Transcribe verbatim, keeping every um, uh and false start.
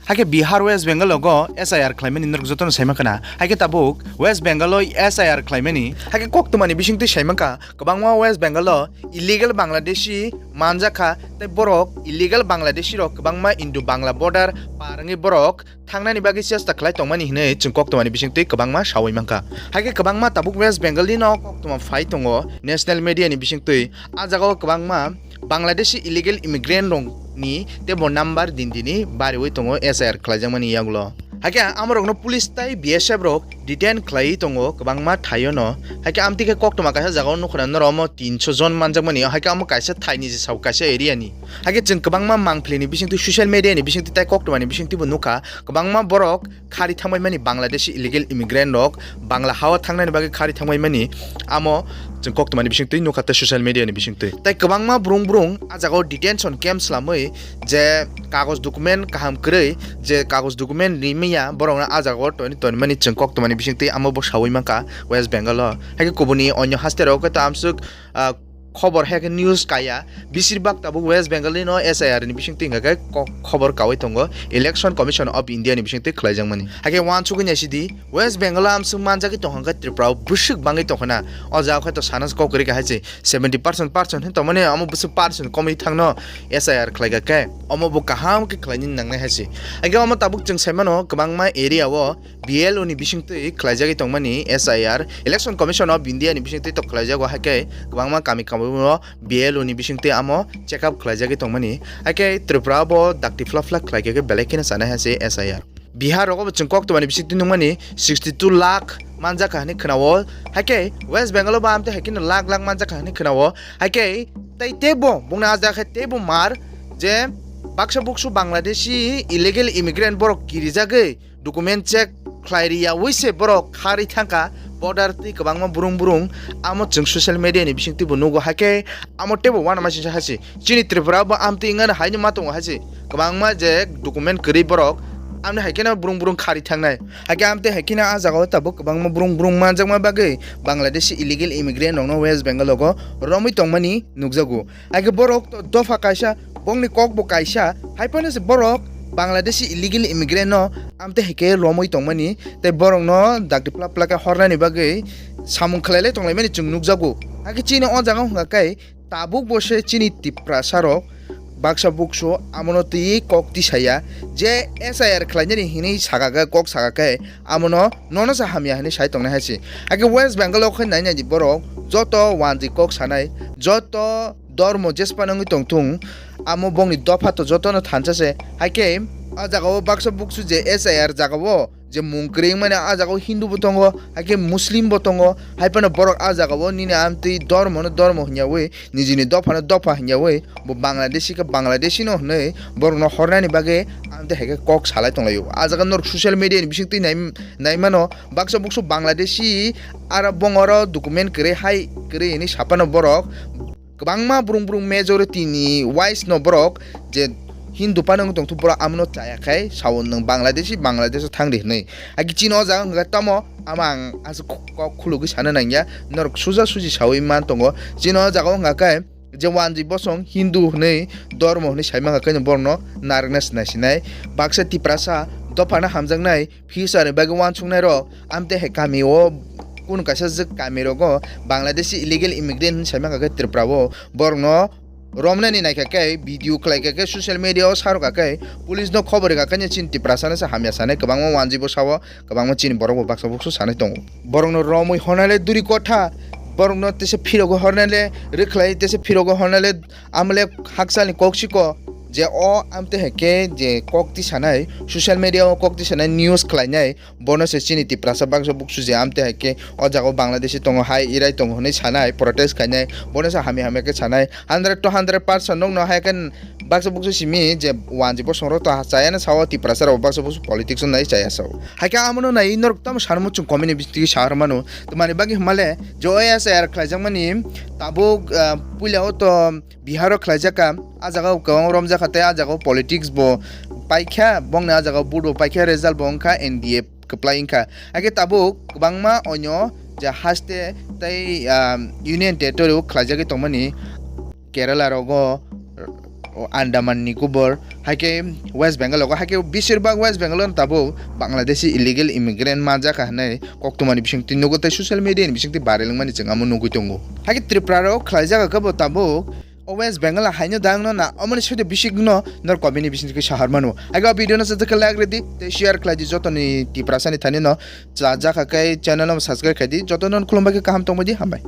Haikhe Bihar, West Bengal logo S I R khlaimani norok jotono saimankha na. Haikhe tabuk West Bengal o S I R khlaimani. Haikhe koktwmani bisingtwi saimankha, kwbangma West Bengal o illegal Bangladeshi manjakha, tei borok illegal Bangladeshi rok kwbangma Indo Bangla border par wngwi borok thangnani bagwi chesta khlai tongmani hinwi chwng koktwmani bisingtwi kwbangma sawi mankha. Haikhe kwbangma tabuk West Bengal ni no koktwma phai tongo national media ni bisingtwi. A jagao kwbangma Bangladeshi illegal immigrant rokni teibo number din dini bariwi tongo S I R khlaijakmani yagulo. Haikhe amorokno police tei B S F rok detain khlaiwi tongo kwbangma thaio no. Haikhe amtwi khe koktwma kaisa jagao nukhuna norok omo tinso jon manjakmani, haikhe omo kaisa thaini je sao kaisa area ni. Haikhe chwng kwbangma mangpili ni bisingtwi, social media ni bisingtwi tei koktwma ni bisingtwi bo nukha, kwbangma borok khari thangbaimani Bangladeshi illegal immigrant rok, Bangla hao thangnani bagwi khari thangbaimani, amo chwng koktwmani bisingtwi nukha tei social media ni bisingtwi. Tei kwbangma brung brung a jagao detention camp swlamwi je kagoj document kaham kwrwi, je kagoj document rimaya borokno a jagao toni tonimani chwng koktwmani bisingtwi amo bo sawi mankha West Bengal o. Haikhe kubuni onyo haste rok khe to amswk, ah, khobor hai khe news kaya, bisir bak tabuk West Bengal ni no S I R ni bisingtwi hwnkha khe kok-, khobor kawi tongo Election Commission of India ni bisingtwi khlaijakmani. Haikhe uansugwi naisidi, West Bengal o amswk manjagwi tongkha khe Tripura o bwswk bangwi tongkha na. O jaga khe to sana kok kwrwi kha hai se seventy percent, percent hin tongmani, omo bwswk percent komwi thangno S I R khlaikha khe, omo bo kaham khe khlaini nangnai hai se. Haikhe omo tabuk chwng saimano kwbangma area o B L O ni bisingtwi khlaijagwi tongmani S I R, Election Commission of India ni bisingtwi to khlaijago, haikhe kwbangma kami kami o B L O ni bisingtwi amo check up khlaijagwi tongmani, haikhe Tripura bo dakti phla phla khlaikha khe belai kheno chanai hai se S I R. Bihar rogo bo chwng koktwmani bisingtwi nukmani sixty two lakh manjakha hinwi khwnao, haikhe West Bengal o bo amtwi hai kheno lakh lakh manjakha hinwi khwnao, haikhe tei teibo bongni a jaga khe teibo mar je baksa buksu Bangladeshi illegal immigrant borok kirijagwi document check khlai riyaui se borok kharwi thangkha border twi kwbangma brung brung. Amo chwng social media ni bisingtwi bo nugo, haikhe amo teibo uanama singsa hai se chini Tripura bo amtwi wngmani haino ma tongo hai se kwbangma je document kwrwi borok amni hai kheno brung brung kharwi thangnai. Haikhe amtwi hai kheno a jagao tabuk kwbangma brung brung manjakma bagwi Bangladeshi illegal immigrant rokno West Bengal rogo romwi tongmani nukjago. Haikhe borok to dopha kaisa, bongni kok bo kaisa, hai phano se borok Bangladeshi illegal immigrant no amtwi hai khe romwi tongmani, tei borok no dakti phla phla khe hornani bagwi samung khlai lai tonglaimani chwng nukjago. Haikhe chini o jaga wngkha khe tabuk bo se chini Tiprasa rok baksa buksu amono twi kok tisaya je S I R khlainani hinwi saka khe, kok saka khe amono nono se hamya hinwi sai tongnai hai se. Haikhe West Bengal o khe nai nai di borok joto wanjwi kok sanai, joto dormo jespa nangwi tongthung, amo bongni dopha to jotono thansa se. Haikhe a jagao baksa buksu je S I R jagao je mung kwrwi wngmani a jagao Hindu bo tongo, haikhe Muslim bo tongo, hai phano borok a jagao nini amtwi dormo no dormo hwnyaui, nijini dopha no dopha hwnyaui, bo Bangladeshi khe Bangladeshi no hwnwi borok no hornani bagwi amtwi hai khe kok salai tonglaio. A jaga norok social media ni bisingtwi nai, nai mano, baksa buksu Bangladeshi aro bongoro document kwrwi hai kwrwi hinwi saphano borok kwbangma brung brung majority ni wise no borok je Hindu phano wng tongthu borok amono chaya khai sao nwng Bangladeshi, Bangladesh o thangdi hinwi. Haikhe chini o jaga wngkha tamo amo ang aswk kok khulugwi sana nangya, norok suja suji saui man tongo. Chini o jaga wngkha khe je wanjwi bosong Hindu hwnwi dormo hwnwi sai mankha khe borokno narwkna sinai sinai. Baksa Tiprasa dophano hamjaknai future ni bagwi uansuknai rok amtwi hai kami o kunu kaisa jwk kami rogo Bangladeshi illegal immigrant hwnwi sai mankha khe Tripura o borokno romnani naikha khe video khlaikha khe social media o sarokha khe police no khobor rikha khe chini Tiprasa no se hamya sanai kwbangma wanjwi bo sao. Kwbangma chini borok bo baksa buksu sanai tongo. Borokno romwi hornai le duri kotha, borokno tesa phirogwi hornai le rwkhlai, tesa phirogwi hornai le amle hakchalni kok siko je o amtwi hai khe je kok tisanai, social media o kok tisanai, news khlainai, bono se chini Tiprasa baksa buksu je amtwi hai khe o jaga o Bangladeshi tongo, hai irai tongo hwnwi sanai, protest khainai, bono se hamya hamya khe sanai, hundred to hundred percent nokno hai khe baksa buksu simi je wanjwi bosong rok to chayana sao Tiprasa rok baksa buksu politics o nai chaya sao. Haikhe amono nai norok tamo sanmo chwng comment ni bisingtwi sa rwmano. Tamani bagwi hwnmale je o S I R khlaijakmani tabuk, ah, puila o to Bihar o khlaijak kha, a jaga o kwbangma romjak kha tei a jaga o politics bo paikha, bongni a jaga o vote bo paikha, result bo wngkha N D A kwplai wngkha. Haikhe tabuk kwbangma onyo je haste tei, ah, union territory o khlaijagwi tongmani Kerala rogo, o Andaman Nicobar, hai khe West Bengal o, hai khe besirbak West Bengal o tabuk Bangladeshi illegal immigrant manjakha hinwi koktwmani bisingtwi nugo tei social media ni bisingtwi viral wngmani chwng amo nugwi tongo. Hai khe Tripura o khlaijak khe bo tabuk o West Bengal haino dangno na omoni soide bisingno nor comment ni bisingtwi sahar mano. Hai khe o video no joto khe like rwdi tei share khlaidi, jotoni Tiprasa ni thani no chajakha khe channel no subscribe khaidi, jotono khulumbai khe kaham tongbaidi, hambai.